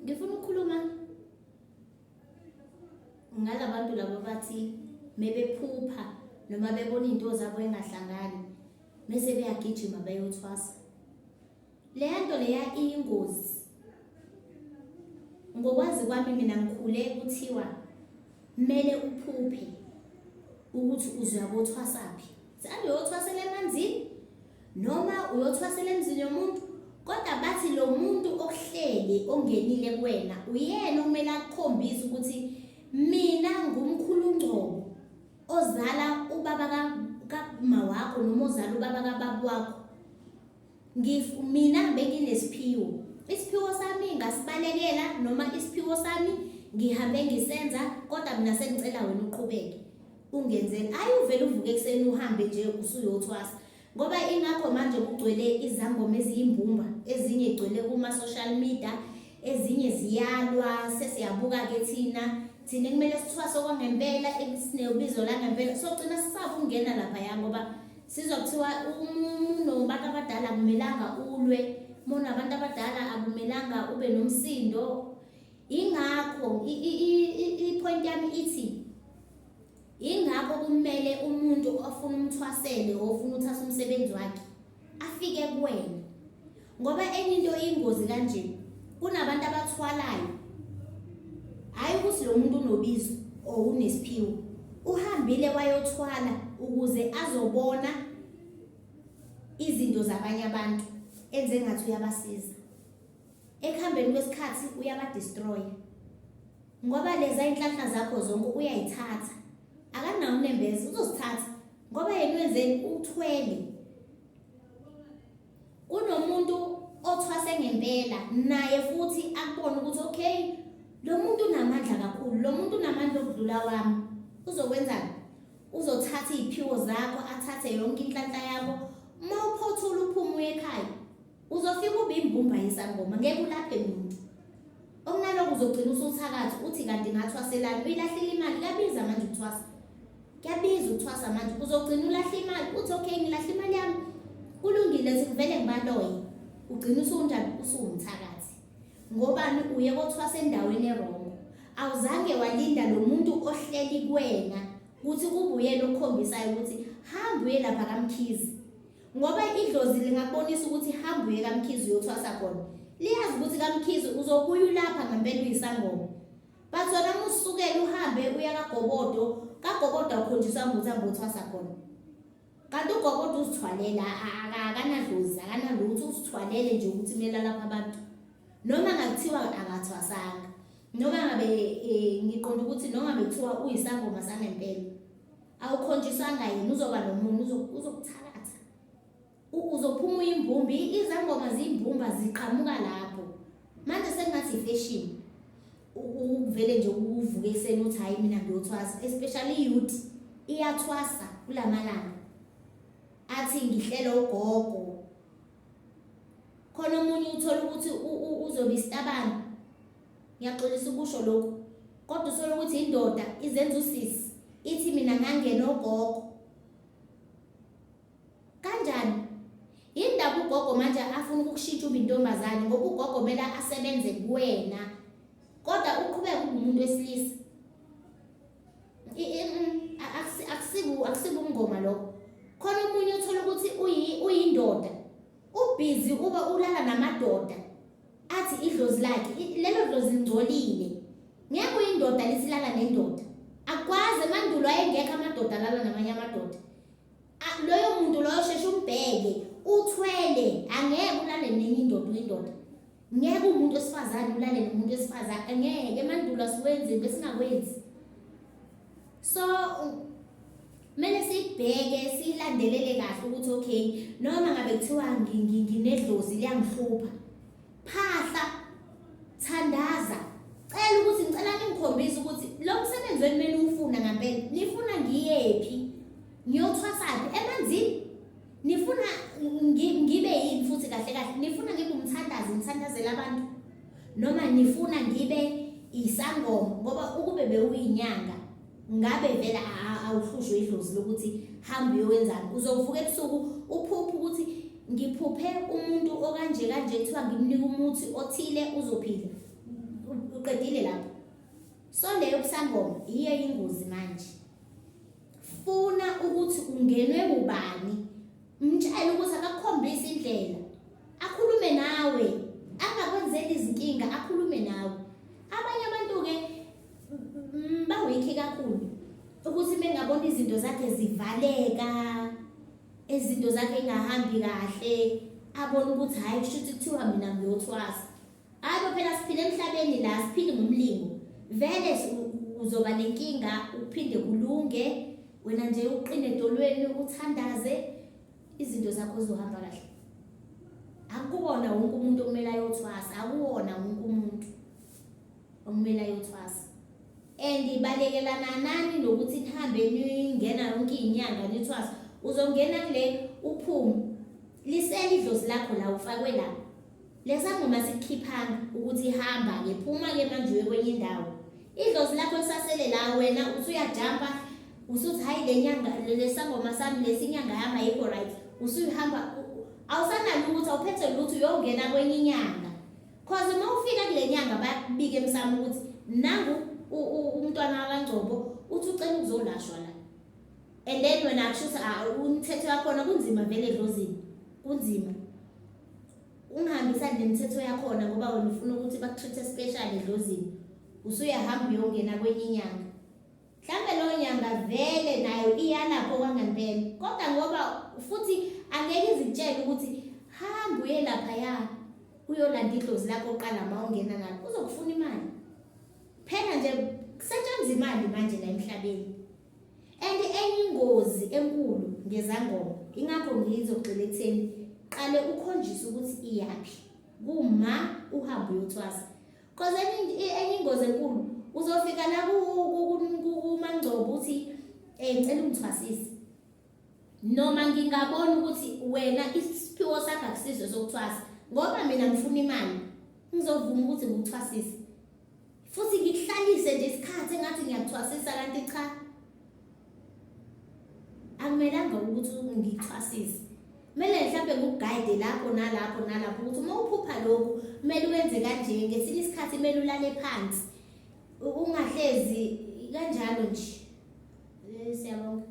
Ngifuna ukukhuluma ngalabantu laba bathi mebephupha noma bebona izinto zabo engahlangani mese beyagijima beyothwasa. Leya nto leya iyingozi. Ngokwazi kwami mina ngikhule kuthiwa kumele uphuphe ukuthi uzoya kothwasaphi. Sihamba uyothwasela emanzini noma uyothwasela emzini yomuntu kodwa bathi lo muntu okuhleli ongenile kuwena uyena okumele akukhombise ukuthi mina ngumkhulu Ngcobo ozala ubaba kama wakho noma ozala ubaba kababa wakho. Mina benginesiphiwo, isiphiwo sami ngasibalekela noma isiphiwo sami ngihambe ngisenza kodwa mina sengicela wena uqhubeke ungenzele. Hhayi uvele uvuke ekuseni uhambe nje usuyothwasa ngoba ingakho manje kugcwele izangoma eziyimbumba, ezinye igcwele kuma-social media, ezinye ziyalwa. Sesiyabuka-ke thina, thina ekumele sithwase okwangempela, esinebizo langempela, sogcina sisaba ukungena laphaya ngoba Sizwa kuthiwa unobantu abadala akumelanga ulwe, uma unabantu abadala akumelanga ube nomsindo. Ingakho i-point yami ithi ingakho kumele umuntu ofuna umthwasele ofuna uthatha umsebenzi wakhe afike kuwena. Ngoba enye into iyingozi kanje, kunabantu abathwalayo, hhayi ukuthi lo muntu unobizo or unesiphiwo, uhambile wayothwala ukuze azobona izinto zabanye abantu enze ngathi uyabasiza. Ekuhambeni kwesikhathi uyabadestroya ngoba leza inhlanhla zakho zonke uyayithatha, akanawo unembeza uzozithatha ngoba yena wenzeni uthwele. Kunomuntu othwase ngempela naye futhi akubone ukuthi okay lo muntu unamandla kakhulu, lo muntu unamandla okudlula wami. Uzokwenzani? Uzothatha iy'phiwo zakho, athathe yonke inhlanhla yakho. Uma uphothula uphume uye ekhaya, uzofika ube imbumba yesangoma, ngeke ulaphe muntu. Okunalokho uzogcina usuthakatha uthi kanti ngathwaselani, uyilahlile imali, kuyabiza manje ukuthwasa. Kuyabiza ukuthwasa manje, uzogcina ulahla imali uthi okay ngilahla imali yami kulungile sengivele ngibaloye, ugcina usunjani usuwumthakathi. Ngobani uye kothwasa endaweni erongo. Awuzange walinda lo muntu ohleli kuwena ukuthi kube uyena okukhombisayo ukuthi hamba uye lapha kaMkhize. Ngoba idlozi lingakubonisa ukuthi hamba uye kaMkhize uyothwasa khona. Liyazi ukuthi kaMkhize uzobuya ulapha ngempela uyisangoma. But wena uma usukela uhambe uya kaGobodo, kaGobodo awukhonjiswanga ukuthi hamba uthwasa khona. Kanti uGobodo uzithwalela akanadlozi, akanalutho, uzithwalele nje ukuthi kumele alaphe abantu. Noma ngakuthiwa akathwasanga. Noma ngabe eh, ngiqonda ukuthi noma bekuthiwa uyisangoma sangempela. Awukhonjiswanga yena uzoba nomunye uzokuthakatha. Uzophuma uyimbumbi, izangoma ziyimbumba ziqhamuka lapho. Manje sengathi ifashion ukuvele nje uvuke ekuseni uthi hhayi mina ngiyothwasa, especially i-youth iyathwasa kulamalanga. Athi ngihlele ugogo. Khona omunye uthola ukuthi uzobe isitabane. Ngiyaxolisa ukusho lokhu. Kodwa uthole ukuthi indoda izenza usisi, ithi mina ngangena ogogo. Kanjani? Yindaba ugogo manje afuna ukukushintsha ube intombazane ngoba ugogo kumele asebenze kuwena. Kodwa uqhubeke ube umuntu wesilisa. Akusibu akusibu umngoma lokho. Khona omunye uthola ukuthi uyindoda. Ubhizi uba ulala namadoda. Athi idlozi lakhe lelo dlozi lingcolile. Ngeke uyindoda lisilala nendoda. Akwazi emandulo ayengekho amadoda alala namanye amadoda. Loyo muntu loyo sheshe umbheke uthwele, angeke ulale nenye indoda uyindoda. Ngeke umuntu wesifazane ulale nomuntu wesifazane, angeke. Emandulo asiwenzi, besingakwenzi. So kumele sibheke silandelele kahle ukuthi okay noma ngabe kuthiwa nginedlozi liyangihlupha, phahla, thandaza, cela ukuthi ngicela ningikhombise ukuthi lo msebenzi wenu meniwufuna ngampela nifuna ngiyephi, ngiyothwasaphi emanzini, nifuna ngibe yini futhi kahle kahle, nifuna ngibe umthandazi ngithandazele abantu noma nifuna ngibe isangoma? Ngoba ukube bewuyinyanga ngabe vele awuhlushwe idlozi lokuthi hamba uyowenzani. Uzovuka ebusuku uphuphe ukuthi Ngiphuphe umuntu okanje kanje kuthiwa ngimnika umuthi othile uzophila. Uqedile lapho. So leyo busangoma iye ingozi manje. Funa ukuthi ungenwe ubani. Mtshele ukuthi akakukhombise indlela. Akhulume nawe. Angakwenzeli izinkinga akhulume nawe. Abanye abantu ke bawikhi kakhulu ukuthi mengabona izinto zakhe zivaleka izinto zakhe ingahambi kahle abone ukuthi hhayi kusho ukuthi kuthiwa mina ngiyothwasa. Hhayi bo phela siphila emhlabeni la siphili ngomlingo. Vele uzoba nenkinga uphinde kulunge wena nje uqine edolweni uthandaze izinto zakho zizohamba kahle. Akuwona wonke umuntu okumele ayothwasa, akuwona wonke umuntu okumele ayothwasa. And balekelananani nokuthi nihambe ningena yonke iy'nyanga nithwasa. Uzongena kule uphume lisele idlozi lakho la ufakwe la. Lesangoma sikukhiphanga ukuthi hamba ke phuma ke manje uye kwenye indawo. Idlozi lakho lisasele la wena usuyajampa usuthi hayi le nyanga lesangoma sami lesi inyanga yami ayikho right. Usuyihamba awusanalo ukuthi awuphethe lutho uyongena kwenye inyanga. Cause uma ufika kule nyanga bayakubika emsamo ukuthi nangu umntwana wakaNgcobo uthi ucela ukuzolashwa la. And then wena akusho ukuthi ah, umthetho yakhona kunzima vele edlozini. Kunzima. Ungahambisani nemithetho yakhona ngoba wena ufuna ukuthi bakutreat special edlozini. Usuyahamba uyongena kwenye inyanga. Mhlambe leyo nyanga vele nayo iyalapho kwangempela. Kodwa ngoba futhi angeke izitshele ukuthi hamba uye laphaya uyolanda idlozi lakho oqala uma ungena nalo uzokufuna imali. Phela nje kusetshenzwa imali manje la emhlabeni. And enye ingozi enkulu ngezangoma ingakho ngizogxila ekutheni qale ukhonjiswe ukuthi iyaphi kuma uhambe uyothwasa. Cause enye ingozi enkulu uzofika la kuMangcobo uthi ngicela ungithwasise. Noma ngingabona ukuthi wena isiphiwo sakho akusizo sokuthwasa ngoba mina ngifuna imali ngizovuma ukuthi ngikuthwasise. Futhi ngikuhlalise nje isikhathi engathi ngiyakuthwasisa kanti cha. Akumelanga ukuthi ngikuthwasise. Kumele mhlawumbe ngikugayide lapho nalapho nalapho ukuthi uma uphupha lokhu kumele wenze kanje, ngesinye isikhathi kumele ulale phansi. Ungahlezi kanjalo nje. Siyabonga.